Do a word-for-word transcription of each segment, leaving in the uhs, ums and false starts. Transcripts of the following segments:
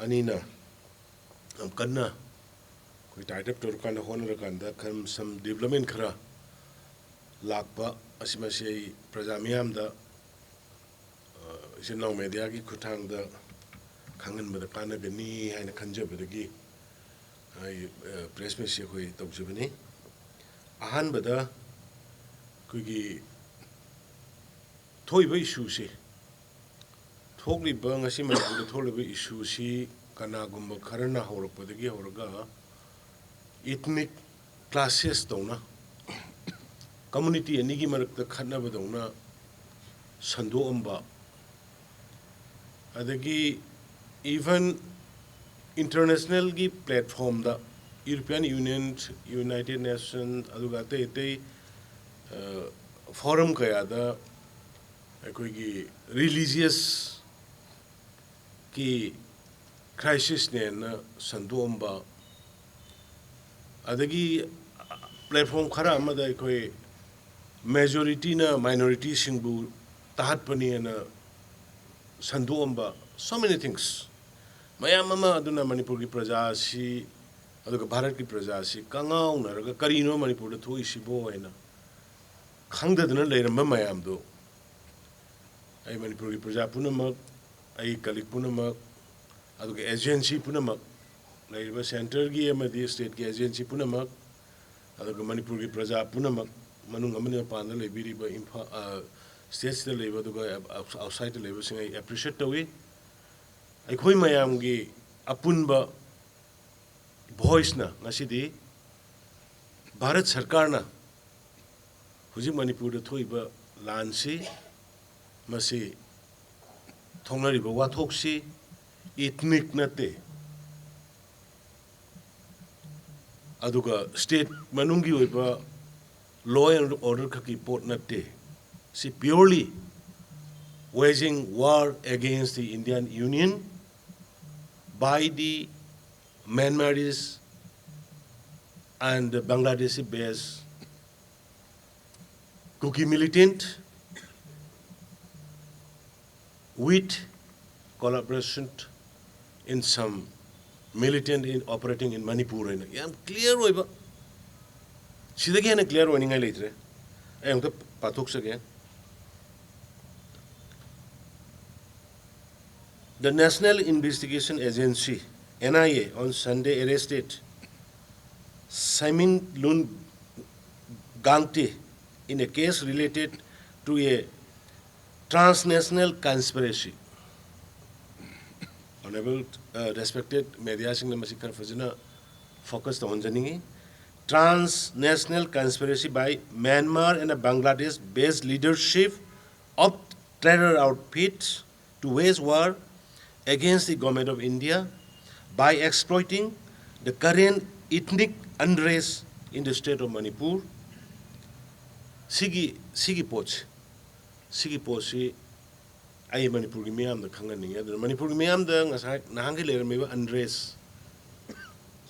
ꯑꯅꯤꯅ ꯌꯥꯝ ꯀꯟꯅ ꯑꯩꯈꯣꯏ tie up ꯇꯧꯔꯀꯥꯟꯗ, ꯍꯣꯠꯅꯔꯀꯥꯟꯗ ꯈꯔ ꯁꯝ development ꯈꯔ ꯂꯥꯛꯄ ꯑꯁꯤꯃꯁꯤ ꯑꯩ ꯄ꯭ꯔꯖꯥ ꯃꯤꯌꯥꯝꯗ, ꯑ, ꯏꯆꯤꯟ ꯏꯅꯥꯎ mediaꯒꯤ ꯈꯨꯠꯊꯥꯡꯗ ꯈꯪꯍꯟꯕꯗ ꯀꯥꯟꯅꯒꯅꯤ ꯍꯥꯏꯅ ꯈꯟꯖꯕꯗꯒꯤ ꯑꯩ, ꯑ, press meetꯁꯤ ꯑꯩꯈꯣꯏ ꯇꯧꯖꯕꯅꯤ꯫ ꯑꯍꯥꯟꯕꯗ ꯑꯩꯈꯣꯏꯒꯤ ꯊꯣꯛꯏꯕ issueꯁꯤ, ꯊꯣꯛꯂꯤꯕ, ꯉꯁꯤ ꯃꯅꯤꯄꯨꯔꯗ ꯊꯣꯛꯂꯤꯕ issueꯁꯤ ꯀꯅꯥꯒꯨꯝꯕ ꯈꯔꯅ ꯍꯧꯔꯛꯄꯗꯒꯤ ꯍꯧꯔꯒ ethnic clashes ꯇꯧꯅ, community ꯑꯅꯤꯒꯤ ꯃꯔꯛꯇ ꯈꯠꯅꯕꯗꯧꯅ ꯁꯟꯗꯣꯛꯑꯝꯕ, ꯑꯗꯒꯤ even internationalꯒꯤ platformꯗ, European Union, United Nations, ꯑꯗꯨꯒ ꯑꯇꯩ ꯑꯇꯩ, ꯑ, forum ꯀꯌꯥꯗ ꯑꯩꯈꯣꯏꯒꯤ religiousꯀꯤ crisisꯅꯦꯅ ꯁꯟꯗꯣꯛꯑꯝꯕ, ꯑꯗꯒꯤ platform ꯈꯔ ꯑꯃꯗ ꯑꯩꯈꯣꯏ majorityꯅ minorityꯁꯤꯡꯕꯨ ꯇꯥꯍꯠꯄꯅꯦꯅ ꯁꯟꯗꯣꯛꯑꯝꯕ, so many things ꯃꯌꯥꯝ ꯑꯃ꯫ ꯑꯗꯨꯅ ꯃꯅꯤꯄꯨꯔꯒꯤ ꯄ꯭ꯔꯖꯥ ꯑꯁꯤ, ꯑꯗꯨꯒ ꯚꯥꯔꯠꯀꯤ ꯄ꯭ꯔꯖꯥ ꯑꯁꯤ ꯀꯉꯥꯎꯅꯔꯒ "ꯀꯔꯤꯅꯣ ꯃꯅꯤꯄꯨꯔꯗ ꯊꯣꯛꯏꯁꯤꯕꯣ?" ꯍꯥꯏꯅ ꯈꯪꯗꯗꯅ ꯂꯩꯔꯝꯕ ꯃꯌꯥꯝꯗꯣ, ꯑꯩ ꯃꯅꯤꯄꯨꯔꯒꯤ ꯄ꯭ꯔꯖꯥ ꯄꯨꯝꯅꯃꯛ, ꯑꯩ colleague ꯄꯨꯝꯅꯃꯛ, ꯑꯗꯨꯒ agency ꯄꯨꯝꯅꯃꯛ, ꯂꯩꯔꯤꯕ centreꯒꯤ ꯑꯃꯗꯤ stateꯀꯤ agency ꯄꯨꯝꯅꯃꯛ, ꯑꯗꯨꯒ ꯃꯅꯤꯄꯨꯔꯒꯤ ꯄ꯭ꯔꯖꯥ ꯄꯨꯝꯅꯃꯛ, ꯃꯅꯨꯡ ꯑꯃꯗꯤ ꯃꯄꯥꯟꯗ ꯂꯩꯕꯤꯔꯤꯕ ꯏꯝꯐꯥꯜ, ꯑ, stateꯁꯤꯗ ꯂꯩꯕ, ꯑꯗꯨꯒ outsideꯇ ꯂꯩꯕꯁꯤꯡ ꯑꯩ appreciate ꯇꯧꯏ꯫ ꯑꯩꯈꯣꯏ ꯃꯌꯥꯝꯒꯤ ꯑꯄꯨꯟꯕ voiceꯅ ꯉꯁꯤꯗꯤ ꯚꯥꯔꯠ ꯁꯔꯀꯥꯔꯅ ꯍꯧꯖꯤꯛ ꯃꯅꯤꯄꯨꯔꯗ ꯊꯣꯛꯏꯕ ꯂꯥꯟꯁꯤ, ꯃꯁꯤ ꯊꯣꯛꯅꯔꯤꯕ ꯋꯥꯊꯣꯛꯁꯤ ethnic ꯅꯠꯇꯦ, ꯑꯗꯨꯒ state ꯃꯅꯨꯡꯒꯤ ꯑꯣꯏꯕ law and order ꯈꯛꯀꯤ ꯄꯣꯠ ꯅꯠꯇꯦ꯫ ꯁꯤ purely waging war against the Indian Union by the Myanmarese and the Bangladeshi based Kuki militant with collaboration in some militant in operating in Manipur ꯍꯥꯏꯅ ꯌꯥꯝ clear ꯑꯣꯏꯕ, ꯁꯤꯗꯒꯤ ꯍꯦꯟꯅ clear ꯑꯣꯏꯅꯤꯡꯉꯥꯏ ꯂꯩꯇ꯭ꯔꯦ꯫ ꯑꯩ ꯑꯃꯨꯛꯇ ꯄꯥꯊꯣꯛꯆꯒꯦ꯫ The National Investigation Agency, N I A, on Sunday arrested Samin Lun Gangte in a case related to a transnational conspiracy. Honorable, uh, respected media ꯁꯤꯡꯅ ꯃꯁꯤ ꯈꯔ ꯐꯖꯅ focus ꯇꯧꯍꯟꯖꯅꯤꯡꯉꯤ꯫ Transnational conspiracy by Myanmar and a Bangladesh based leadership of terror outfits to wage war against the government of India by exploiting the current ethnic unrest in the state of Manipur. ꯁꯤꯒꯤ ꯁꯤꯒꯤ ꯄꯣꯠꯁꯤ ꯁꯤꯒꯤ ꯄꯣꯠꯁꯤ ꯑꯩ ꯃꯅꯤꯄꯨꯔꯒꯤ ꯃꯤꯌꯥꯝꯗ ꯈꯪꯍꯟꯅꯤꯡꯉꯤ꯫ ꯑꯗꯨꯅ ꯃꯅꯤꯄꯨꯔꯒꯤ ꯃꯤꯌꯥꯝꯗ ꯉꯁꯥꯏ ꯅꯍꯥꯟꯒꯤ ꯂꯩꯔꯝꯃꯤꯕ unrest,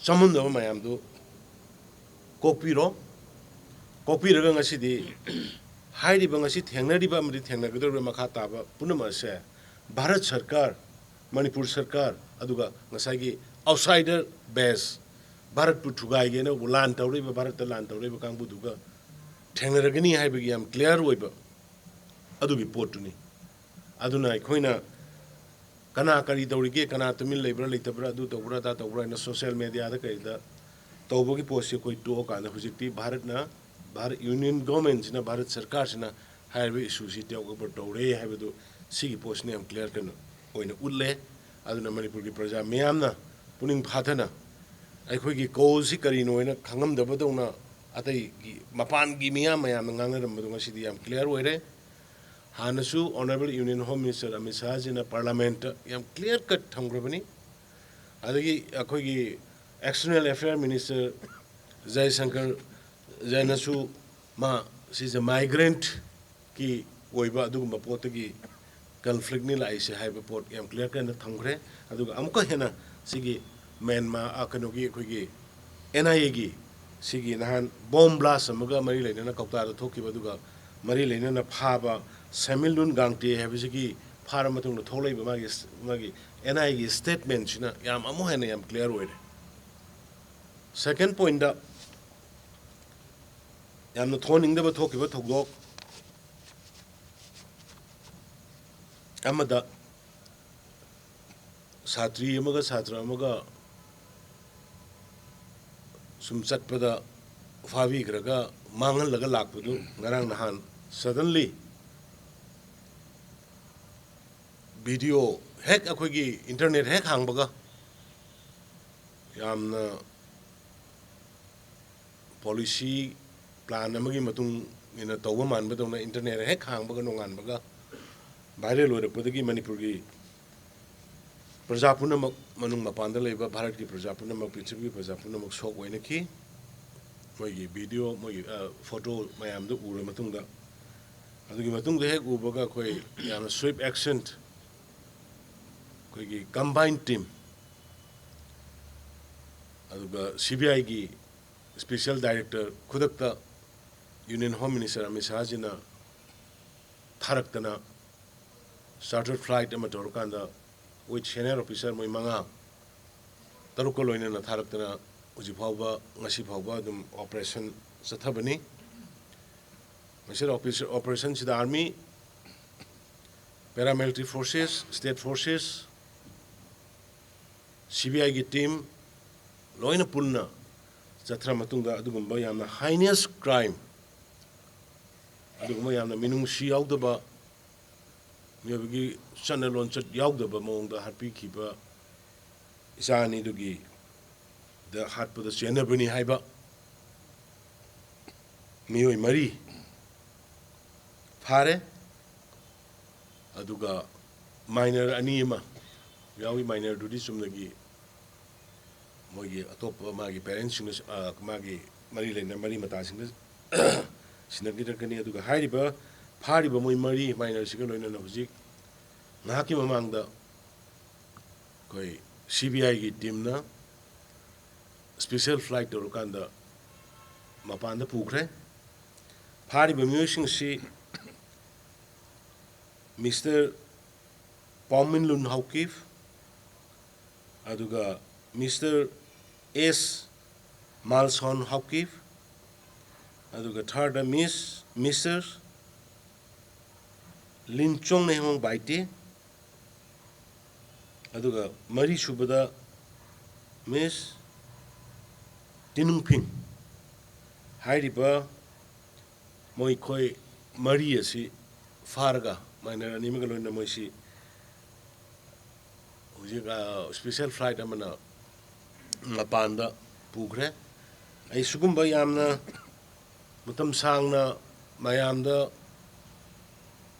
ꯆꯃꯝꯅꯕ ꯃꯌꯥꯝꯗꯨ ꯀꯣꯛꯄꯤꯔꯣ꯫ ꯀꯣꯛꯄꯤꯔꯒ ꯉꯁꯤꯗꯤ ꯍꯥꯏꯔꯤꯕ, ꯉꯁꯤ ꯊꯦꯡꯅꯔꯤꯕ ꯑꯃꯗꯤ ꯊꯦꯡꯅꯒꯗꯧꯔꯤꯕ ꯃꯈꯥ ꯇꯥꯕ ꯄꯨꯝꯅꯃꯛ ꯑꯁꯦ ꯚꯥꯔꯠ ꯁꯔꯀꯥꯔ, ꯃꯅꯤꯄꯨꯔ ꯁꯔꯀꯥꯔ, ꯑꯗꯨꯒ ꯉꯁꯥꯏꯒꯤ outsider base, ꯚꯥꯔꯠꯄꯨ ꯊꯨꯒꯥꯏꯒꯦꯅ ꯂꯥꯟ ꯇꯧꯔꯛꯏꯕ, ꯚꯥꯔꯠꯇ ꯂꯥꯟ ꯇꯧꯔꯛꯏꯕ ꯀꯥꯡꯕꯨꯗꯨꯒ ꯊꯦꯡꯅꯔꯒꯅꯤ ꯍꯥꯏꯕꯒꯤ ꯌꯥꯝ clear ꯑꯣꯏꯕ ꯑꯗꯨꯒꯤ ꯄꯣꯠꯇꯨꯅꯤ꯫ ꯑꯗꯨꯅ ꯑꯩꯈꯣꯏꯅ ꯀꯅꯥ ꯀꯔꯤ ꯇꯧꯔꯤꯒꯦ, ꯀꯅꯥ ꯇꯨꯃꯤꯟ ꯂꯩꯕ꯭ꯔꯥ ꯂꯩꯇꯕ꯭ꯔꯥ, ꯑꯗꯨ ꯇꯧꯕ꯭ꯔꯥ ꯑꯗꯥ ꯇꯧꯕ꯭ꯔꯥ ꯍꯥꯏꯅ social media ꯗ ꯀꯩꯗ ꯇꯧꯕꯒꯤ ꯄꯣꯠꯁꯤ ꯑꯩꯈꯣꯏ ꯇꯣꯛꯑꯀꯥꯟꯗ, ꯍꯧꯖꯤꯛꯇꯤ ꯚꯥꯔꯠꯅ, ꯚꯥꯔꯠ Union Government ꯁꯤꯅ, ꯚꯥꯔꯠ ꯁꯔꯀꯥꯔꯁꯤꯅ ꯍꯥꯏꯔꯤꯕ issue ꯁꯤ take over ꯇꯧꯔꯦ ꯍꯥꯏꯕꯗꯨ ꯁꯤꯒꯤ ꯄꯣꯠꯁꯤꯅ ꯌꯥꯝ clear ꯀꯩꯅꯣ ꯑꯣꯏꯅ ꯎꯠꯂꯦ꯫ ꯑꯗꯨꯅ ꯃꯅꯤꯄꯨꯔꯒꯤ ꯄ꯭ꯔꯖꯥ ꯃꯤꯌꯥꯝꯅ ꯄꯨꯛꯅꯤꯡ ꯐꯥꯊꯅ ꯑꯩꯈꯣꯏꯒꯤ cause ꯁꯤ ꯀꯔꯤꯅꯣ ꯍꯥꯏꯅ ꯈꯪꯉꯝꯗꯕꯗꯧꯅ ꯑꯇꯩꯒꯤ ꯃꯄꯥꯟꯒꯤ ꯃꯤꯌꯥꯝ ꯃꯌꯥꯝꯅ ꯉꯥꯡꯅꯔꯝꯕꯗꯣ ꯉꯁꯤꯗꯤ ꯌꯥꯝ clear ꯑꯣꯏꯔꯦ꯫ ꯍꯥꯟꯅꯁꯨ Honorable Union Home Minister Amit ꯁꯥꯍꯖꯤꯅ Parliament ꯇ ꯌꯥꯝ clear cut ꯊꯝꯈ꯭ꯔꯕꯅꯤ꯫ ꯑꯗꯒꯤ ꯑꯩꯈꯣꯏꯒꯤ External Affair Minister ꯖꯌꯁꯪꯀꯔ ꯖꯌꯅꯁꯨ ꯃꯥ ꯁꯤꯁꯦ migrant ꯀꯤ ꯑꯣꯏꯕ ꯑꯗꯨꯒꯨꯝꯕ ꯄꯣꯠꯇꯒꯤ conflict ꯅꯤ ꯂꯥꯛꯏꯁꯦ ꯍꯥꯏꯕ ꯄꯣꯠ ꯌꯥꯝ clear ꯀꯠꯅ ꯊꯝꯈ꯭ꯔꯦ꯫ ꯑꯗꯨꯒ ꯑꯃꯨꯛꯀ ꯍꯦꯟꯅ ꯁꯤꯒꯤ ꯃ꯭ꯌꯥꯟꯃꯥꯔ, ꯑ, ꯀꯩꯅꯣꯒꯤ ꯑꯩꯈꯣꯏꯒꯤ N I A ꯒꯤ ꯁꯤꯒꯤ ꯅꯍꯥꯟ bomb blast ꯑꯃꯒ ꯃꯔꯤ ꯂꯩꯅꯅ ꯀꯧꯇꯥꯗ ꯊꯣꯛꯈꯤꯕ, ꯑꯗꯨꯒ ꯃꯔꯤ ꯂꯩꯅꯅ ꯐꯥꯕ ꯁꯦꯃꯤꯜꯂꯨꯟ ꯒꯥꯡꯇꯦ ꯍꯥꯏꯕꯁꯤꯒꯤ ꯐꯥꯔ ꯃꯇꯨꯡꯗ ꯊꯣꯛꯂꯛꯏꯕ ꯃꯥꯒꯤ, ꯃꯥꯒꯤ ꯑꯦꯟ ꯑꯥꯏ ꯑꯦꯒꯤ ꯁ꯭ꯇꯦꯠꯃꯦꯟꯁꯤꯅ ꯌꯥꯝ ꯑꯃꯨꯛ ꯍꯦꯟꯅ ꯌꯥꯝ ꯀ꯭ꯂꯤꯌꯥꯔ ꯑꯣꯏꯔꯦ꯫ ꯁꯦꯀꯦꯟ ꯄꯣꯏꯟꯠꯇ, ꯌꯥꯝꯅ ꯊꯣꯟꯅꯤꯡꯗꯕ ꯊꯣꯛꯈꯤꯕ ꯊꯧꯗꯣꯛ ꯑꯃꯗ ꯁꯥꯇ꯭ꯔꯤ ꯑꯃꯒ ꯁꯥꯇ꯭ꯔ ꯑꯃꯒ ꯁꯨꯝ ꯆꯠꯄꯗ ꯐꯥꯕꯤꯈ꯭ꯔꯒ ꯃꯥꯡꯍꯜꯂꯒ ꯂꯥꯛꯄꯗꯨ ꯉꯔꯥꯡ ꯅꯍꯥꯟ ꯁꯗꯟꯂꯤ ꯚꯤꯗꯤꯑꯣ ꯍꯦꯛ ꯑꯩꯈꯣꯏꯒꯤ ꯏꯟꯇꯔꯅꯦꯠ ꯍꯦꯛ ꯍꯥꯡꯕꯒ ꯌꯥꯝꯅ ꯄꯣꯂꯤꯁꯤ ꯄ꯭ꯂꯥꯟ ꯑꯃꯒꯤ ꯃꯇꯨꯡ ꯏꯟꯅ ꯇꯧꯕ ꯃꯥꯟꯕꯗꯧꯅ ꯏꯟꯇꯔꯅꯦꯠ ꯍꯦꯛ ꯍꯥꯡꯕꯒ ꯅꯣꯡꯉꯥꯟꯕꯒ ꯚꯥꯏꯔꯦꯜ ꯑꯣꯏꯔꯛꯄꯗꯒꯤ ꯃꯅꯤꯄꯨꯔꯒꯤ ꯄ꯭ꯔꯖꯥ ꯄꯨꯝꯅꯃꯛ, ꯃꯅꯨꯡ ꯃꯄꯥꯟꯗ ꯂꯩꯕ ꯚꯥꯔꯠꯀꯤ ꯄ꯭ꯔꯖꯥ ꯄꯨꯝꯅꯃꯛ, ꯄ꯭ꯔꯤꯊꯤꯕꯤꯒꯤ ꯄ꯭ꯔꯖꯥ ꯄꯨꯝꯅꯃꯛ ꯁꯣꯛ ꯑꯣꯏꯅꯈꯤ꯫ ꯃꯣꯏꯒꯤ ꯚꯤꯗꯤꯑꯣ, ꯃꯣꯏꯒꯤ, ꯑ, ꯐꯣꯇꯣ ꯃꯌꯥꯝꯗꯨ ꯎꯔ ꯃꯇꯨꯡꯗ, ꯑꯗꯨꯒꯤ ꯃꯇꯨꯡꯗ ꯍꯦꯛ ꯎꯕꯒ ꯑꯩꯈꯣꯏ ꯌꯥꯝꯅ ꯁ꯭ꯋꯤꯞ ꯑꯦꯛꯁꯟ, ꯑꯩꯈꯣꯏꯒꯤ ꯀꯝꯕꯥꯏꯟ ꯇꯤꯝ, ꯑꯗꯨꯒ ꯁꯤ ꯕꯤ ꯑꯥꯏꯒꯤ ꯁ꯭ꯄꯦꯁꯤꯌꯦꯜ ꯗꯥꯏꯔꯦꯛꯇꯔ ꯈꯨꯗꯛꯇ ꯌꯨꯅꯤꯌꯟ ꯍꯣꯝ ꯃꯤꯅꯤꯁꯇꯔ ꯑꯃꯤꯠ ꯁꯥꯍꯖꯤꯅ ꯊꯥꯔꯛꯇꯅ ꯆꯥꯔꯇꯔ ꯐ꯭ꯂꯥꯏꯠ ꯑꯃ ꯇꯧꯔꯀꯥꯟꯗ with senior officer ꯃꯣꯏ ꯃꯉꯥ ꯇꯔꯨꯛꯀ ꯂꯣꯏꯅꯅ ꯊꯥꯔꯛꯇꯅ ꯍꯧꯖꯤꯛ ꯐꯥꯎꯕ, ꯉꯁꯤ ꯐꯥꯎꯕ ꯑꯗꯨꯝ ꯑꯣꯄꯔꯦꯁꯟ ꯆꯠꯊꯕꯅꯤ꯫ ꯃꯁꯤꯗ ꯑꯣꯄꯔꯦꯁꯟꯁꯤꯗ army, paramilitary forces, state forces, C B ꯑꯥꯏꯒꯤ ꯇꯤꯝ ꯂꯣꯏꯅ ꯄꯨꯟꯅ ꯆꯠꯊꯔ ꯃꯇꯨꯡꯗ ꯑꯗꯨꯒꯨꯝꯕ ꯌꯥꯝꯅ ꯍꯥꯏꯅꯤꯌꯁ ꯀ꯭ꯔꯥꯏꯝ, ꯑꯗꯨꯒꯨꯝꯕ ꯌꯥꯝꯅ ꯃꯤꯅꯨꯡꯁꯤ ꯌꯥꯎꯗꯕ, ꯃꯤꯑꯣꯏꯕꯒꯤ ꯆꯠꯅ ꯂꯣꯟꯆꯠ ꯌꯥꯎꯗꯕ ꯃꯑꯣꯡꯗ ꯍꯥꯠꯄꯤꯈꯤꯕ ꯏꯆꯥ ꯑꯅꯤꯗꯨꯒꯤꯗ ꯍꯥꯠꯄꯗ ꯆꯦꯟꯅꯕꯅꯤ ꯍꯥꯏꯕ ꯃꯤꯑꯣꯏ ꯃꯔꯤ ꯐꯥꯔꯦ꯫ ꯑꯗꯨꯒ ꯃꯥꯏꯅꯔ ꯑꯅꯤ ꯑꯃ ꯌꯥꯎꯏ꯫ ꯃꯥꯏꯅꯔꯗꯨꯗꯤ ꯆꯨꯝꯅꯒꯤ ꯃꯣꯏꯒꯤ ꯑꯇꯣꯞꯄ ꯃꯥꯒꯤ ꯄꯦꯔꯦꯟꯁꯁꯤꯡꯅ, ꯑ, ꯃꯥꯒꯤ ꯃꯔꯤ ꯂꯩꯅ-, ꯃꯔꯤ ꯃꯇꯥꯁꯤꯡꯅ ꯁꯤꯟꯅꯕꯤꯔꯛꯀꯅꯤ꯫ ꯑꯗꯨꯒ ꯍꯥꯏꯔꯤꯕ ꯐꯥꯔꯤꯕ ꯃꯣꯏ ꯃꯔꯤ ꯃꯥꯏꯅꯔꯁꯤꯒ ꯂꯣꯏꯅꯅ ꯍꯧꯖꯤꯛ ꯉꯥꯏꯍꯥꯛꯀꯤ ꯃꯃꯥꯡꯗ ꯑꯩꯈꯣꯏ ꯁꯤ ꯕꯤ ꯑꯥꯏꯒꯤ ꯇꯤꯝꯅ ꯁ꯭ꯄꯦꯁꯤꯌꯦꯜ ꯐ꯭ꯂꯥꯏꯠ ꯇꯧꯔꯀꯥꯟꯗ ꯃꯄꯥꯟꯗ ꯄꯨꯈ꯭ꯔꯦ꯫ ꯐꯥꯔꯤꯕ ꯃꯤꯑꯣꯏꯁꯤꯡꯁꯤ ꯃꯤꯁꯇꯔ ꯄꯥꯎꯃꯤꯟꯂꯨꯟ ꯍꯥꯎꯀꯤꯞ, ꯑꯗꯨꯒ ꯃꯤꯁꯇꯔ ꯑꯦꯁ ꯃꯥꯜꯁꯣꯟ ꯍꯥꯎꯀꯤꯞ, ꯑꯗꯨꯒ ꯊꯥꯔꯗ ꯃꯤꯁ ꯃꯤꯁꯇꯔ ꯂꯤꯟꯆꯣꯡ ꯅꯩꯍꯣꯡ ꯕꯥꯏꯇꯦ, ꯑꯗꯨꯒ ꯃꯔꯤꯁꯨꯕꯗ ꯃꯤꯁ ꯇꯤꯅꯨꯡꯐꯤꯡ꯫ ꯍꯥꯏꯔꯤꯕ ꯃꯣꯏꯈꯣꯏ ꯃꯔꯤ ꯑꯁꯤ ꯐꯥꯔꯒ, ꯃꯥꯏꯅꯔ ꯑꯅꯤ ꯑꯃꯒ ꯂꯣꯏꯅꯅ, ꯃꯣꯏꯁꯤ ꯍꯧꯖꯤꯛ ꯏꯁꯄꯤꯁꯦꯜ ꯐ꯭ꯂꯥꯏꯠ ꯑꯃꯅ ꯃꯄꯥꯟꯗ ꯄꯨꯈ꯭ꯔꯦ꯫ ꯑꯩ ꯁꯤꯒꯨꯝꯕ ꯌꯥꯝꯅ ꯃꯇꯝ ꯁꯥꯡꯅ ꯃꯌꯥꯝꯗ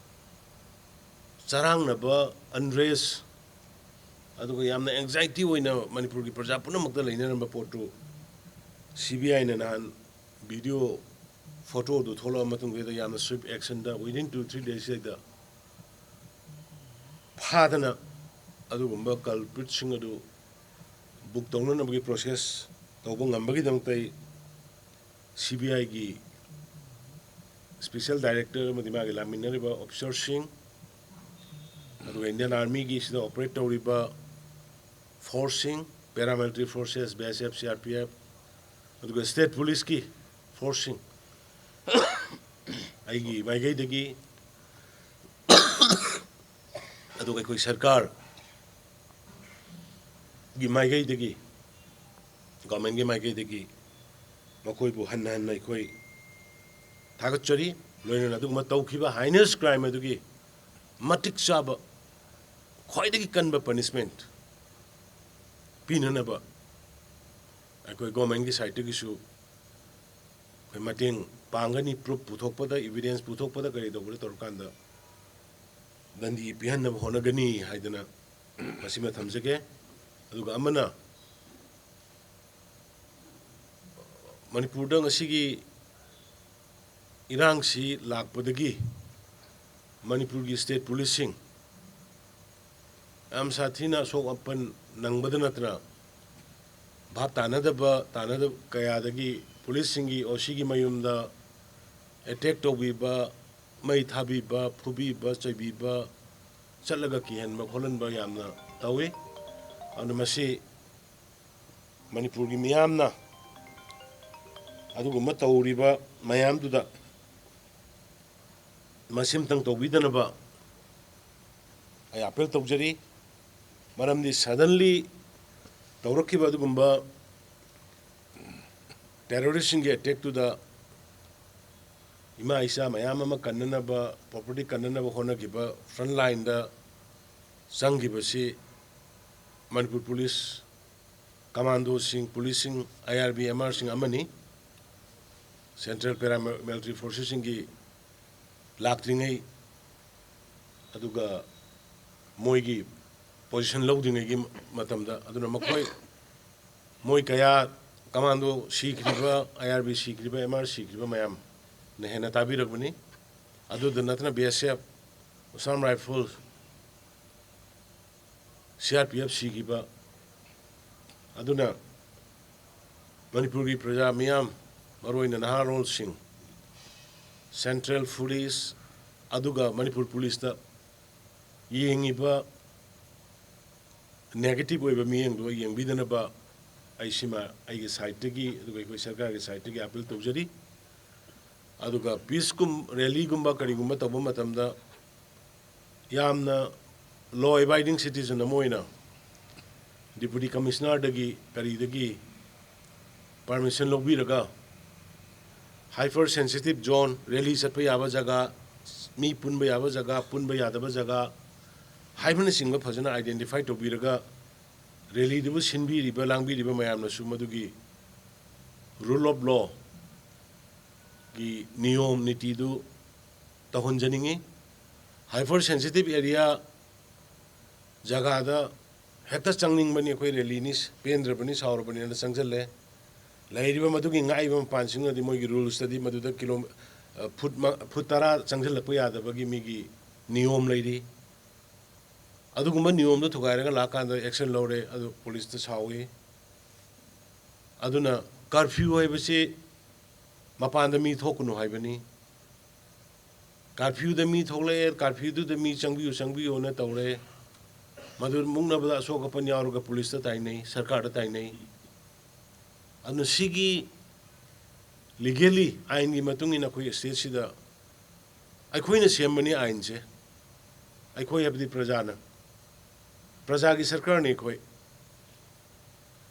ꯆꯔꯥꯡꯅꯕ, ꯑꯟꯔꯦꯁ, ꯑꯗꯨꯒ ꯌꯥꯝꯅ ꯑꯦꯡꯖꯥꯏꯇꯤ ꯑꯣꯏꯅ ꯃꯅꯤꯄꯨꯔꯒꯤ ꯄ꯭ꯔꯖꯥ ꯄꯨꯝꯅꯃꯛꯇ ꯂꯩꯅꯔꯝꯕ ꯄꯣꯠꯇꯨ ꯁꯤ ꯕꯤ ꯑꯥꯏꯅ ꯅꯍꯥꯟ ꯚꯤꯗꯤꯑꯣ ꯐꯣꯇꯣꯗꯨ ꯊꯣꯛꯂꯛꯑ ꯃꯇꯨꯡꯗꯨꯗ ꯌꯥꯝꯅ swipe ꯑꯦꯛꯁꯟꯗ, within two three days ꯁꯤꯗ ꯐꯥꯗꯅ ꯑꯗꯨꯒꯨꯝꯕ ꯀꯜꯄ꯭ꯔꯤꯠꯁꯤꯡ ꯑꯗꯨ ꯕꯨꯛ ꯇꯧꯅꯅꯕꯒꯤ ꯄ꯭ꯔꯣꯁꯦꯁ ꯇꯧꯕ ꯉꯝꯕꯒꯤꯗꯃꯛꯇ ꯑꯩ ꯁꯤ ꯕꯤ ꯑꯥꯏꯒꯤ ꯏꯁꯄꯤꯁꯦꯜ ꯗꯥꯏꯔꯦꯛꯇꯔ ꯑꯃꯗꯤ ꯃꯥꯒꯤ ꯂꯥꯛꯃꯤꯟꯅꯔꯤꯕ ꯑꯣꯐꯤꯁꯔꯁꯤꯡ, ꯑꯗꯨꯒ ꯏꯟꯗꯤꯌꯥꯟ ꯑꯥꯔꯃꯤꯒꯤ ꯁꯤꯗ ꯑꯣꯄꯔꯦꯠ ꯇꯧꯔꯤꯕ ꯐꯣꯔꯁꯁꯤꯡ, paramilitary forces, B S F, C R P F, ꯑꯗꯨꯒ ꯁ꯭ꯇꯦꯠ ꯄꯨꯂꯤꯁꯀꯤ ꯐꯣꯔꯁꯁꯤꯡ, ꯑꯩꯒꯤ ꯃꯥꯏꯀꯩꯗꯒꯤ, ꯑꯗꯨꯒ ꯑꯩꯈꯣꯏ ꯁꯔꯀꯥꯔꯒꯤ ꯃꯥꯏꯀꯩꯗꯒꯤ, ꯒꯣꯔꯃꯦꯟꯒꯤ ꯃꯥꯏꯀꯩꯗꯒꯤ ꯃꯈꯣꯏꯕꯨ ꯍꯟꯅ ꯍꯟꯅ ꯑꯩꯈꯣꯏ ꯊꯥꯒꯠꯆꯔꯤ꯫ ꯂꯣꯏꯅꯅ ꯑꯗꯨꯒꯨꯝꯕ ꯇꯧꯈꯤꯕ ꯍꯥꯏꯅꯦꯁ ꯀ꯭ꯔꯥꯏꯝ ꯑꯗꯨꯒꯤ ꯃꯇꯤꯛ ꯆꯥꯕ, ꯈ꯭ꯋꯥꯏꯗꯒꯤ ꯀꯟꯕ ꯄꯅꯤꯁꯃꯦꯟꯠ ꯄꯤꯅꯅꯕ ꯑꯩꯈꯣꯏ ꯒꯣꯔꯃꯦꯟꯒꯤ ꯁꯥꯏꯠꯇꯒꯤꯁꯨ ꯑꯩꯈꯣꯏ ꯃꯇꯦꯡ ꯄꯥꯡꯒꯅꯤ꯫ ꯄ꯭ꯔꯨꯐ ꯄꯨꯊꯣꯛꯄꯗ, ꯏꯕꯤꯗꯦꯟꯁ ꯄꯨꯊꯣꯛꯄꯗ, ꯀꯔꯤ ꯇꯧꯕꯗ ꯇꯧꯔꯀꯥꯟꯗ ꯗꯟꯗꯤ ꯄꯤꯍꯟꯅꯕ ꯍꯣꯠꯅꯒꯅꯤ ꯍꯥꯏꯗꯅ ꯃꯁꯤꯃ ꯊꯝꯖꯒꯦ꯫ ꯑꯗꯨꯒ ꯑꯃꯅ, ꯃꯅꯤꯄꯨꯔꯗ ꯉꯁꯤꯒꯤ ꯏꯔꯥꯡꯁꯤ ꯂꯥꯛꯄꯗꯒꯤ ꯃꯅꯤꯄꯨꯔꯒꯤ ꯁ꯭ꯇꯦꯠ ꯄꯨꯂꯤꯁꯁꯤꯡ ꯌꯥꯝ ꯁꯥꯊꯤꯅ ꯑꯁꯣꯛ ꯑꯄꯟ ꯅꯪꯕꯗ ꯅꯠꯇꯅ, ꯚꯥꯞ ꯇꯥꯅꯗꯕ, ꯇꯥꯅꯗꯕ ꯀꯌꯥꯗꯒꯤ ꯄꯨꯂꯤꯁꯁꯤꯡꯒꯤ, ꯑꯣ ꯁꯤꯒꯤ ꯃꯌꯨꯝꯗ ꯑꯦꯇꯦꯛ ꯇꯧꯕꯤꯕ, ꯃꯩ ꯊꯥꯕꯤꯕ, ꯐꯨꯕꯤꯕ, ꯆꯩꯕꯤꯕ, ꯆꯠꯂꯒ ꯀꯤꯍꯟꯕ ꯈꯣꯠꯍꯟꯕ ꯌꯥꯝꯅ ꯇꯧꯏ꯫ ꯑꯗꯨꯅ ꯃꯁꯤ ꯃꯅꯤꯄꯨꯔꯒꯤ ꯃꯤꯌꯥꯝꯅ ꯑꯗꯨꯒꯨꯝꯕ ꯇꯧꯔꯤꯕ ꯃꯌꯥꯝꯗꯨꯗ ꯃꯁꯤ ꯑꯃꯇꯪ ꯇꯧꯕꯤꯗꯅꯕ ꯑꯩ ꯑꯥꯄꯤꯜ ꯇꯧꯖꯔꯤ꯫ ꯃꯔꯝꯗꯤ suddenly ꯇꯧꯔꯛꯈꯤꯕ ꯑꯗꯨꯒꯨꯝꯕ terroristꯁꯤꯡꯒꯤ attackꯇꯨꯗ ꯏꯃꯥ ꯏꯆꯥ ꯃꯌꯥꯝ ꯑꯃ ꯀꯟꯅꯅꯕ, property ꯀꯟꯅꯅꯕ ꯍꯣꯠꯅꯈꯤꯕ front lineꯗ ꯆꯪꯈꯤꯕꯁꯤ ꯃꯅꯤꯄꯨꯔ ꯄꯨꯂꯤꯁ commandoꯁꯤꯡ, ꯄꯨꯂꯤꯁꯁꯤꯡ, IRB, MRꯁꯤꯡ ꯑꯃꯅꯤ꯫ Central Paramilitary Forcesꯁꯤꯡꯒꯤ ꯂꯥꯛꯇ꯭ꯔꯤꯉꯩ, ꯑꯗꯨꯒ ꯃꯣꯏꯒꯤ position ꯂꯧꯗ꯭ꯔꯤꯉꯩꯒꯤ ꯃꯇꯝꯗ, ꯑꯗꯨꯅ ꯃꯈꯣꯏ, ꯃꯣꯏ ꯀꯌꯥ, commando ꯁꯤꯈ꯭ꯔꯤꯕ, IRB ꯁꯤꯈ꯭ꯔꯤꯕ, MR ꯁꯤꯈ꯭ꯔꯤꯕ ꯃꯌꯥꯝꯅ ꯍꯦꯟꯅ ꯇꯥꯕꯤꯔꯛꯄꯅꯤ꯫ ꯑꯗꯨꯗ ꯅꯠꯇꯅ BSF, Assam Rifles, CRPF ꯁꯤꯈꯤꯕ꯫ ꯑꯗꯨꯅ ꯃꯅꯤꯄꯨꯔꯒꯤ ꯄ꯭ꯔꯖꯥ ꯃꯤꯌꯥꯝ, ꯃꯔꯨꯑꯣꯏꯅ ꯅꯍꯥꯔꯣꯜꯁꯤꯡ, Central Police ꯑꯗꯨꯒ ꯃꯅꯤꯄꯨꯔ ꯄꯨꯂꯤꯁꯇ ꯌꯦꯡꯉꯤꯕ negative ꯑꯣꯏꯕ ꯃꯤꯠꯌꯦꯡꯗꯣ ꯌꯦꯡꯕꯤꯗꯅꯕ ꯑꯩ ꯁꯤꯃ ꯑꯩꯒꯤ sideꯇꯒꯤ, ꯑꯗꯨꯒ ꯑꯩꯈꯣꯏ ꯁꯔꯀꯥꯔꯒꯤ sideꯇꯒꯤ ꯑꯥꯄꯤꯜ ꯇꯧꯖꯔꯤ꯫ ꯑꯗꯨꯒ peaceꯀꯨꯝ, rallyꯒꯨꯝꯕ ꯀꯔꯤꯒꯨꯝꯕ ꯇꯧꯕ ꯃꯇꯝꯗ ꯌꯥꯝꯅ law abiding citizen ꯑꯃ ꯑꯣꯏꯅ Deputy Commissionerꯗꯒꯤ ꯀꯔꯤꯗꯒꯤ permission ꯂꯧꯕꯤꯔꯒ hyper sensitive zone, rally ꯆꯠꯄ ꯌꯥꯕ ꯖꯒꯥ, ꯃꯤ ꯄꯨꯟꯕ ꯌꯥꯕ ꯖꯒꯥ, ꯄꯨꯟꯕ ꯌꯥꯗꯕ ꯖꯒꯥ ꯍꯥꯏꯕꯅꯆꯤꯡꯕ ꯐꯖꯅ identify ꯇꯧꯕꯤꯔꯒ rallyꯗꯨꯕꯨ ꯁꯤꯟꯕꯤꯔꯤꯕ, ꯂꯥꯡꯕꯤꯔꯤꯕ ꯃꯌꯥꯝꯅꯁꯨ ꯃꯗꯨꯒꯤ rule of lawꯒꯤ ꯅꯤꯌꯣꯝ ꯅꯤꯇꯤꯗꯨ ꯇꯧꯍꯟꯖꯅꯤꯡꯉꯤ꯫ Hyper sensitive area ꯖꯒꯥꯗ ꯍꯦꯛꯇ ꯆꯪꯅꯤꯡꯕꯅꯤ, ꯑꯩꯈꯣꯏ rallyꯅꯤ, ꯄꯦꯟꯗ꯭ꯔꯕꯅꯤ, ꯁꯥꯎꯔꯕꯅꯤꯅ ꯆꯪꯁꯤꯜꯂꯦ꯫ ꯂꯩꯔꯤꯕ ꯃꯗꯨꯒꯤ ꯉꯥꯛꯏꯕ ꯃꯄꯥꯟꯁꯤꯡꯅꯗꯤ ꯃꯣꯏꯒꯤ rulesꯇꯗꯤ ꯃꯗꯨꯗ ꯀꯤꯂꯣ-, ꯑ, ꯐꯨꯠ ꯃ-, ꯐꯨꯠ ꯇꯔꯥ ꯆꯪꯁꯤꯜꯂꯛꯄ ꯌꯥꯗꯕꯒꯤ ꯃꯤꯒꯤ ꯅꯤꯌꯣꯝ ꯂꯩꯔꯤ꯫ ꯑꯗꯨꯒꯨꯝꯕ ꯅꯤꯌꯣꯝꯗꯣ ꯊꯨꯒꯥꯏꯔꯒ ꯂꯥꯛꯀꯥꯟꯗ action ꯂꯧꯔꯦ, ꯑꯗꯨ ꯄꯨꯂꯤꯁꯇ ꯁꯥꯎꯏ꯫ ꯑꯗꯨꯅ curfew ꯍꯥꯏꯕꯁꯤ ꯃꯄꯥꯟꯗ ꯃꯤ ꯊꯣꯛꯀꯅꯨ ꯍꯥꯏꯕꯅꯤ꯫ Curfewꯗ ꯃꯤ ꯊꯣꯛꯂꯛꯑꯦ, curfewꯗꯨꯗ ꯃꯤ ꯆꯪꯕꯤꯌꯨ, ꯆꯪꯕꯤꯌꯨꯅ ꯇꯧꯔꯦ꯫ ꯃꯗꯨ ꯃꯨꯛꯅꯕꯗ ꯑꯁꯣꯛ ꯑꯄꯟ ꯌꯥꯎꯔꯒ ꯄꯨꯂꯤꯁꯇ ꯇꯥꯏꯅꯩ, ꯁꯔꯀꯥꯔꯗ ꯇꯥꯏꯅꯩ꯫ ꯑꯗꯨꯅ ꯁꯤꯒꯤ legally, ꯑꯥꯏꯟꯒꯤ ꯃꯇꯨꯡ ꯏꯟꯅ ꯑꯩꯈꯣꯏ ꯁ꯭ꯇꯦꯠꯁꯤꯗ ꯑꯩꯈꯣꯏꯅ ꯁꯦꯝꯕꯅꯤ ꯑꯥꯏꯟꯁꯦ꯫ ꯑꯩꯈꯣꯏ ꯍꯥꯏꯕꯗꯤ ꯄ꯭ꯔꯖꯥꯅ, ꯄ꯭ꯔꯖꯥꯒꯤ ꯁꯔꯀꯥꯔꯅꯤ ꯑꯩꯈꯣꯏ꯫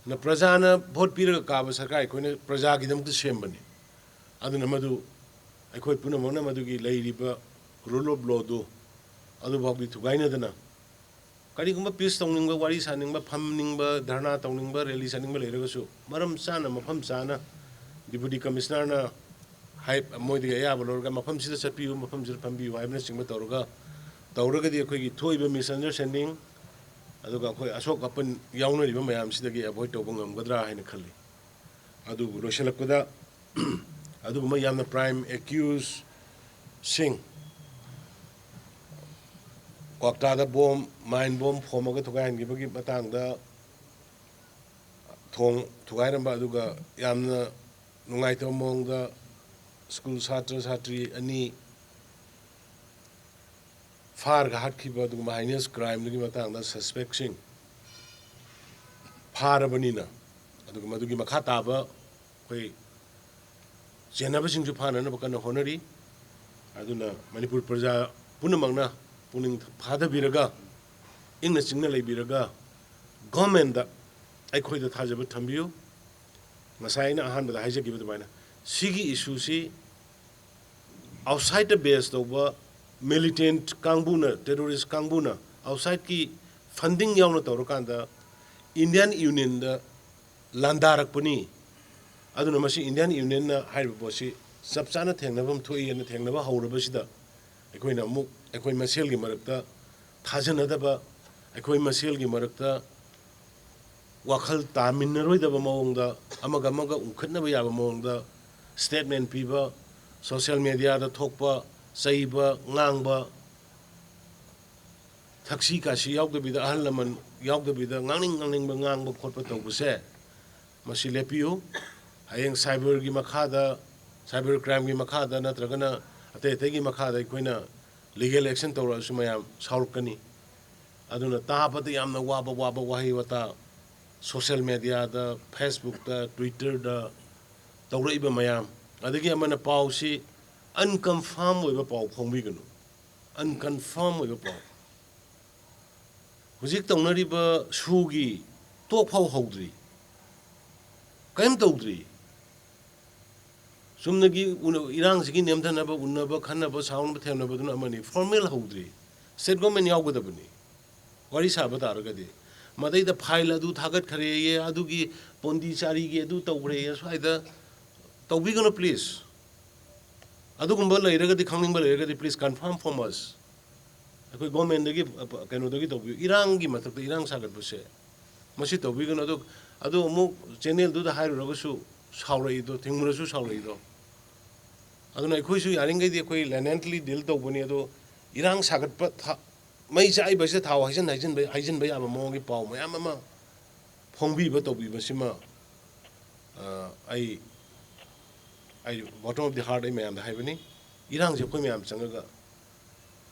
ꯅ ꯄ꯭ꯔꯖꯥꯅ ꯚꯣꯠ ꯄꯤꯔꯒ ꯀꯥꯕ ꯁꯔꯀꯥꯔ ꯑꯩꯈꯣꯏꯅ ꯄ꯭ꯔꯖꯥꯒꯤꯗꯃꯛꯇ ꯁꯦꯝꯕꯅꯤ꯫ ꯑꯗꯨꯅ ꯃꯗꯨ ꯑꯩꯈꯣꯏ ꯄꯨꯝꯅꯃꯛꯅ ꯃꯗꯨꯒꯤ ꯂꯩꯔꯤꯕ rule of lawꯗꯨ ꯑꯗꯨꯐꯥꯎꯗꯤ ꯊꯨꯒꯥꯏꯅꯗꯅ, ꯀꯔꯤꯒꯨꯝꯕ peace ꯇꯧꯅꯤꯡꯕ, ꯋꯥꯔꯤ ꯁꯥꯅꯤꯡꯕ, ꯐꯝꯅꯤꯡꯕ, ꯙꯔꯅꯥ ꯇꯧꯅꯤꯡꯕ, rally ꯆꯠꯅꯤꯡꯕ ꯂꯩꯔꯒꯁꯨ ꯃꯔꯝ ꯆꯥꯅ, ꯃꯐꯝ ꯆꯥꯅ deputy commissionerꯅ ꯍꯥꯏ, ꯃꯣꯏꯗꯒꯤ ꯑꯌꯥꯕ ꯂꯧꯔꯒ ꯃꯐꯝꯁꯤꯗ ꯆꯠꯄꯤꯌꯨ, ꯃꯐꯝꯁꯤꯗ ꯐꯝꯕꯤꯌꯨ ꯍꯥꯏꯕꯅꯆꯤꯡꯕ ꯇꯧꯔꯒ, ꯇꯧꯔꯒꯗꯤ ꯑꯩꯈꯣꯏꯒꯤ ꯊꯣꯛꯏꯕ misunderstanding ꯑꯗꯨꯒ ꯑꯩꯈꯣꯏ ꯑꯁꯣꯛ ꯑꯄꯟ ꯌꯥꯎꯅꯔꯤꯕ ꯃꯌꯥꯝꯁꯤꯗꯒꯤ avoid ꯇꯧꯕ ꯉꯝꯒꯗ꯭ꯔꯥ ꯍꯥꯏꯅ ꯈꯜꯂꯤ꯫ ꯑꯗꯨꯕꯨ ꯂꯣꯏꯁꯤꯜꯂꯛꯄꯗ ꯑꯗꯨꯒꯨꯝꯕ ꯌꯥꯝꯅ prime accuseꯁꯤꯡ, ꯀ꯭ꯋꯥꯛꯇꯥꯗ bomb, mine bomb ꯐꯣꯝꯃꯒ ꯊꯨꯒꯥꯏꯍꯟꯈꯤꯕꯒꯤ ꯃꯇꯥꯡꯗ, ꯊꯣꯡ ꯊꯨꯒꯥꯏꯔꯝꯕ, ꯑꯗꯨꯒ ꯌꯥꯝꯅ ꯅꯨꯡꯉꯥꯏꯇꯕ ꯃꯑꯣꯡꯗ ꯁ꯭ꯀꯨꯜ ꯁꯥꯇ꯭ꯔ ꯁꯥꯇ꯭ꯔꯤ ꯑꯅꯤ ꯐꯥꯔꯒ ꯍꯥꯠꯈꯤꯕ, ꯑꯗꯨꯒꯨꯝꯕ heinous crimeꯗꯨꯒꯤ ꯃꯇꯥꯡꯗ suspectꯁꯤꯡ ꯐꯥꯔꯕꯅꯤꯅ, ꯑꯗꯨꯒ ꯃꯗꯨꯒꯤ ꯃꯈꯥ ꯇꯥꯕ ꯑꯩꯈꯣꯏ ꯆꯦꯟꯅꯕꯁꯤꯡꯁꯨ ꯐꯥꯅꯅꯕ ꯀꯟꯅ ꯍꯣꯠꯅꯔꯤ꯫ ꯑꯗꯨꯅ ꯃꯅꯤꯄꯨꯔ ꯄ꯭ꯔꯖꯥ ꯄꯨꯝꯅꯃꯛꯅ ꯄꯨꯛꯅꯤꯡ ꯐꯥꯊꯕꯤꯔꯒ, ꯏꯪꯅ ꯆꯤꯛꯅ ꯂꯩꯕꯤꯔꯒ, governmentꯇ ꯑꯩꯈꯣꯏꯗ ꯊꯥꯖꯕ ꯊꯝꯕꯤꯌꯨ꯫ ꯉꯁꯥꯏ ꯑꯩꯅ ꯑꯍꯥꯟꯕꯗ ꯍꯥꯏꯖꯈꯤꯕ ꯑꯗꯨꯃꯥꯏꯅ, ꯁꯤꯒꯤ issueꯁꯤ outsideꯇ base ꯇꯧꯕ militant ꯀꯥꯡꯕꯨꯅ, terrorist ꯀꯥꯡꯕꯨꯅ outsideꯀꯤ funding ꯌꯥꯎꯅ ꯇꯧꯔꯀꯥꯟꯗ Indian Unionꯗ ꯂꯥꯟꯗꯥꯔꯛꯄꯅꯤ꯫ ꯑꯗꯨꯅ ꯃꯁꯤ Indian Unionꯅ ꯍꯥꯏꯔꯤꯕ ꯄꯣꯠꯁꯤ ꯆꯞ ꯆꯥꯅ ꯊꯦꯡꯅꯐꯝ ꯊꯣꯛꯏ ꯍꯥꯏꯅ ꯊꯦꯡꯅꯕ ꯍꯧꯔꯕꯁꯤꯗ, ꯑꯩꯈꯣꯏꯅ ꯑꯃꯨꯛ ꯑꯩꯈꯣꯏ ꯃꯁꯦꯜꯒꯤ ꯃꯔꯛꯇ ꯊꯥꯖꯅꯗꯕ, ꯑꯩꯈꯣꯏ ꯃꯁꯦꯜꯒꯤ ꯃꯔꯛꯇ ꯋꯥꯈꯜ ꯇꯥꯃꯤꯟꯅꯔꯣꯏꯗꯕ ꯃꯑꯣꯡꯗ, ꯑꯃꯒ ꯑꯃꯒ ꯎꯪꯈꯠꯅꯕ ꯌꯥꯕ ꯃꯑꯣꯡꯗ statement ꯄꯤꯕ, social mediaꯗ ꯊꯣꯛꯄ, ꯆꯩꯕ, ꯉꯥꯡꯕ, ꯊꯛꯁꯤ ꯈꯥꯁꯤ ꯌꯥꯎꯗꯕꯤꯗ, ꯑꯍꯜ ꯂꯃꯟ ꯌꯥꯎꯗꯕꯤꯗ ꯉꯥꯡꯅꯤꯡ ꯉꯥꯡꯅꯤꯡꯕ ꯉꯥꯡꯕ ꯈꯣꯠꯄ ꯇꯧꯕꯁꯦ, ꯃꯁꯤ ꯂꯦꯞꯄꯤꯌꯨ꯫ ꯍꯌꯦꯡ cyberꯒꯤ ꯃꯈꯥꯗ, cyber crimeꯒꯤ ꯃꯈꯥꯗ ꯅꯠꯇ꯭ꯔꯒꯅ ꯑꯇꯩ ꯑꯇꯩꯒꯤ ꯃꯈꯥꯗ ꯑꯩꯈꯣꯏꯅ legal action ꯇꯧꯔꯛꯑꯁꯨ ꯃꯌꯥꯝ ꯁꯥꯎꯔꯛꯀꯅꯤ꯫ ꯑꯗꯨꯅ ꯇꯥꯕꯗ ꯌꯥꯝꯅ ꯋꯥꯕ, ꯋꯥꯕ ꯋꯥꯍꯩ ꯋꯥꯇꯥ, social mediaꯗ, Facebookꯇ, Twitterꯗ ꯇꯧꯔꯛꯏꯕ ꯃꯌꯥꯝ, ꯑꯗꯒꯤ ꯑꯃꯅ ꯄꯥꯎꯁꯤ unconfirm ꯑꯣꯏꯕ ꯄꯥꯎ ꯐꯣꯡꯕꯤꯒꯅꯨ꯫ Unconfirm ꯑꯣꯏꯕ ꯄꯥꯎ꯫ ꯍꯧꯖꯤꯛ ꯇꯧꯅꯔꯤꯕ ꯁꯨꯒꯤ ꯇꯣꯛ ꯐꯥꯎ ꯍꯧꯗ꯭ꯔꯤ, ꯀꯔꯤꯝ ꯇꯧꯗ꯭ꯔꯤ꯫ ꯆꯨꯝꯅꯒꯤ ꯎꯅ-, ꯏꯔꯥꯡꯁꯤꯒꯤ ꯅꯦꯝꯊꯅꯕ ꯎꯅꯕ, ꯈꯟꯅꯕ, ꯁꯥꯎꯅꯕ, ꯊꯦꯝꯅꯕꯗꯨꯅ ꯑꯃꯅꯤ, formal ꯍꯧꯗ꯭ꯔꯤ꯫ State government ꯌꯥꯎꯒꯗꯕꯅꯤ꯫ ꯋꯥꯔꯤ ꯁꯥꯕ ꯇꯥꯔꯒꯗꯤ ꯃꯗꯩꯗ file ꯑꯗꯨ ꯊꯥꯒꯠꯈ꯭ꯔꯦꯌꯦ, ꯑꯗꯨꯒꯤ ꯄꯣꯟꯗꯤꯆꯥꯔꯤꯒꯤ ꯑꯗꯨ ꯇꯧꯈ꯭ꯔꯦꯌꯦ, ꯁ꯭ꯋꯥꯏꯗ ꯇꯧꯕꯤꯒꯅꯨ please꯫ ꯑꯗꯨꯒꯨꯝꯕ ꯂꯩꯔꯒꯗꯤ, ꯈꯪꯅꯤꯡꯕ ꯂꯩꯔꯒꯗꯤ please confirm from us꯫ ꯑꯩꯈꯣꯏ governmentꯗꯒꯤ, ꯑ, ꯀꯩꯅꯣꯗꯒꯤ ꯇꯧꯕꯤꯌꯨ꯫ ꯏꯔꯥꯡꯒꯤ ꯃꯊꯛꯇ ꯏꯔꯥꯡ ꯁꯥꯒꯠꯄꯁꯦ ꯃꯁꯤ ꯇꯧꯕꯤꯒꯅꯨ꯫ ꯑꯗꯨ, ꯑꯗꯨ ꯑꯃꯨꯛ channelꯗꯨꯗ ꯍꯥꯏꯔꯨꯔꯒꯁꯨ ꯁꯥꯎꯔꯛꯏꯗꯣ, ꯊꯤꯡꯉꯨꯔꯁꯨ ꯁꯥꯎꯔꯛꯏꯗꯣ꯫ ꯑꯗꯨꯅ ꯑꯩꯈꯣꯏꯁꯨ ꯌꯥꯔꯤꯈꯩꯗꯤ ꯑꯩꯈꯣꯏ leniently deal ꯇꯧꯕꯅꯤ꯫ ꯑꯗꯣ ꯏꯔꯥꯡ ꯁꯥꯒꯠꯄ ꯊ-, ꯃꯩ ꯆꯥꯛꯏꯕꯁꯤꯗ ꯊꯥꯎ ꯍꯩꯖꯤꯟ, ꯍꯩꯖꯤꯟꯕ, ꯍꯩꯖꯤꯟꯕ ꯌꯥꯕ ꯃꯑꯣꯡꯒꯤ ꯄꯥꯎ ꯃꯌꯥꯝ ꯑꯃ ꯐꯣꯡꯕꯤꯕ ꯇꯧꯕꯤꯕꯁꯤꯃ, ꯑ, ꯑꯩ, ꯑꯩ bottom of the heart ꯑꯩ ꯃꯌꯥꯝꯗ ꯍꯥꯏꯕꯅꯤ꯫ ꯏꯔꯥꯡꯁꯦ ꯑꯩꯈꯣꯏ ꯃꯌꯥꯝ ꯆꯪꯉꯒ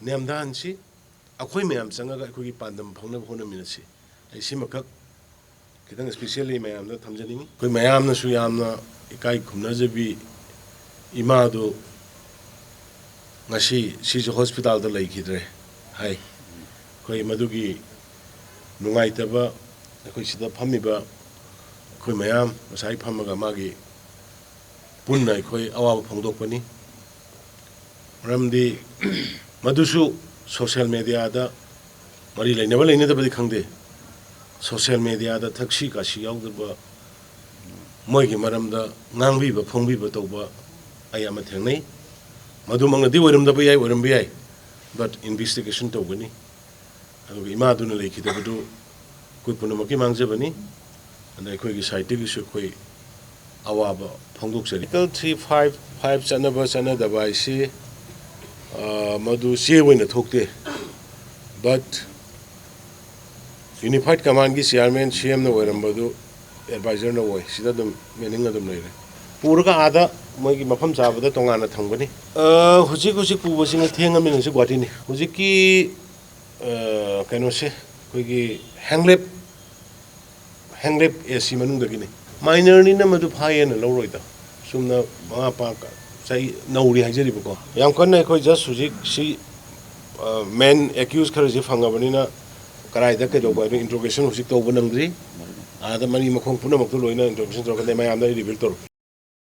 ꯅꯦꯝꯊꯍꯟꯁꯤ, ꯑꯩꯈꯣꯏ ꯃꯌꯥꯝ ꯆꯪꯉꯒ ꯑꯩꯈꯣꯏꯒꯤ ꯄꯥꯟꯗꯝ ꯐꯪꯅꯕ ꯍꯣꯠꯅꯃꯤꯟꯅꯁꯤ꯫ ꯑꯩ ꯁꯤꯃꯈꯛ ꯈꯤꯇꯪ specially ꯃꯌꯥꯝꯗ ꯊꯝꯖꯅꯤꯡꯉꯤ꯫ ꯑꯩꯈꯣꯏ ꯃꯌꯥꯝꯅꯁꯨ ꯌꯥꯝꯅ ꯏꯀꯥꯏ ꯈꯨꯝꯅꯖꯕꯤ ꯏꯃꯥꯗꯨ ꯉꯁꯤ ꯁꯤꯁꯨ hospitalꯗ ꯂꯩꯈꯤꯗ꯭ꯔꯦ ꯍꯥꯏ꯫ ꯑꯩꯈꯣꯏ ꯃꯗꯨꯒꯤ ꯅꯨꯡꯉꯥꯏꯇꯕ, ꯑꯩꯈꯣꯏ ꯁꯤꯗ ꯐꯝꯃꯤꯕ ꯑꯩꯈꯣꯏ ꯃꯌꯥꯝ ꯉꯁꯥꯏ ꯐꯝꯃꯒ ꯃꯥꯒꯤ ꯄꯨꯟꯅ ꯑꯩꯈꯣꯏ ꯑꯋꯥꯕ ꯐꯣꯡꯗꯣꯛꯄꯅꯤ꯫ ꯃꯔꯝꯗꯤ ꯃꯗꯨꯁꯨ social mediaꯗ ꯃꯔꯤ ꯂꯩꯅꯕ ꯂꯩꯅꯗꯕꯗꯤ ꯈꯪꯗꯦ, social mediaꯗ ꯊꯛꯁꯤ ꯈꯥꯁꯤ ꯌꯥꯎꯗꯕ, ꯃꯣꯏꯒꯤ ꯃꯔꯝꯗ ꯉꯥꯡꯕꯤꯕ ꯐꯣꯡꯕꯤꯕ ꯇꯧꯕ ꯑꯩ ꯑꯃ ꯊꯦꯡꯅꯩ꯫ ꯃꯗꯨꯃꯛꯅꯗꯤ ꯑꯣꯏꯔꯝꯗꯕ ꯌꯥꯏ, ꯑꯣꯏꯔꯝꯕ ꯌꯥꯏ, but investigation ꯇꯧꯒꯅꯤ꯫ ꯑꯗꯨꯒ ꯏꯃꯥꯗꯨꯅ ꯂꯩꯈꯤꯗꯕꯗꯨ ꯑꯩꯈꯣꯏ ꯄꯨꯝꯅꯃꯛꯀꯤ ꯃꯥꯡꯖꯕꯅꯤ꯫ ꯑꯗ ꯑꯩꯈꯣꯏꯒꯤ sideꯇꯒꯤꯁꯨ ꯑꯩꯈꯣꯏ ꯑꯋꯥꯕ ꯐꯣꯡꯗꯣꯛꯆꯔꯤ꯫ Article three five five ꯆꯠꯅꯕ ꯆꯠꯅꯗꯕ ꯍꯥꯏꯁꯤ, ꯑ, ꯃꯗꯨ ꯆꯦ ꯑꯣꯏꯅ ꯊꯣꯛꯇꯦ, but Unified Commandꯀꯤ chairman CMꯅ ꯑꯣꯏꯔꯝꯕꯗꯨ advisorꯅ ꯑꯣꯏ꯫ ꯁꯤꯗ ꯑꯗꯨꯝ meaning ꯑꯗꯨꯝ ꯂꯩꯔꯦ꯫ ꯄꯨꯔꯒ ꯑꯥꯗ ꯃꯣꯏꯒꯤ ꯃꯐꯝ ꯆꯥꯕꯗ ꯇꯣꯉꯥꯟꯅ ꯊꯝꯒꯅꯤ꯫ ꯑ, ꯍꯧꯖꯤꯛ ꯍꯧꯖꯤꯛ ꯄꯨꯕꯁꯤꯅ ꯊꯦꯡꯉꯃꯤꯅ ꯍꯧꯖꯤꯛ ꯒꯨꯍꯥꯇꯤꯅꯤ꯫ ꯍꯧꯖꯤꯛꯀꯤ ꯑ, ꯀꯩꯅꯣꯁꯦ, ꯑꯩꯈꯣꯏꯒꯤ ꯍꯦꯡꯂꯦꯞ, ꯍꯦꯡꯂꯦꯞ ꯑꯦ ꯁꯤ ꯃꯅꯨꯡꯗꯒꯤꯅꯤ꯫ ꯃꯥꯏꯅꯔꯅꯤꯅ ꯃꯗꯨ ꯐꯥꯏꯌꯦꯅ ꯂꯧꯔꯣꯏꯗ꯫ ꯆꯨꯝꯅ ꯃꯃꯥ ꯃꯄꯥ ꯆꯍꯤ ꯅꯧꯔꯤ ꯍꯥꯏꯖꯔꯤꯕꯀꯣ꯫ ꯌꯥꯝ ꯀꯟꯅ ꯑꯩꯈꯣꯏ ꯖꯁ ꯍꯧꯖꯤꯛ ꯁꯤ, ꯑ, ꯃꯦꯟ ꯑꯦꯀ꯭ꯌꯨꯁ ꯈꯔꯁꯤ ꯐꯪꯉꯕꯅꯤꯅ ꯀꯗꯥꯏꯗ ꯀꯩꯗꯧꯕ ꯍꯥꯏꯕ ꯏꯟꯇ꯭ꯔꯣꯒꯦꯁꯟ ꯍꯧꯖꯤꯛ ꯇꯧꯕ ꯅꯪꯗ꯭ꯔꯤ꯫ ꯑꯥꯗ ꯃꯔꯤ ꯃꯈꯣꯡ ꯄꯨꯝꯅꯃꯛꯇꯨ ꯂꯣꯏꯅ ꯏꯟꯇ꯭ꯔꯣꯒꯦꯁꯟ ꯇꯧꯔꯛꯀꯅꯤ, ꯃꯌꯥꯝꯗ ꯑꯩ ꯔꯤꯚꯤꯜ ꯇꯧꯔꯛꯀꯦ꯫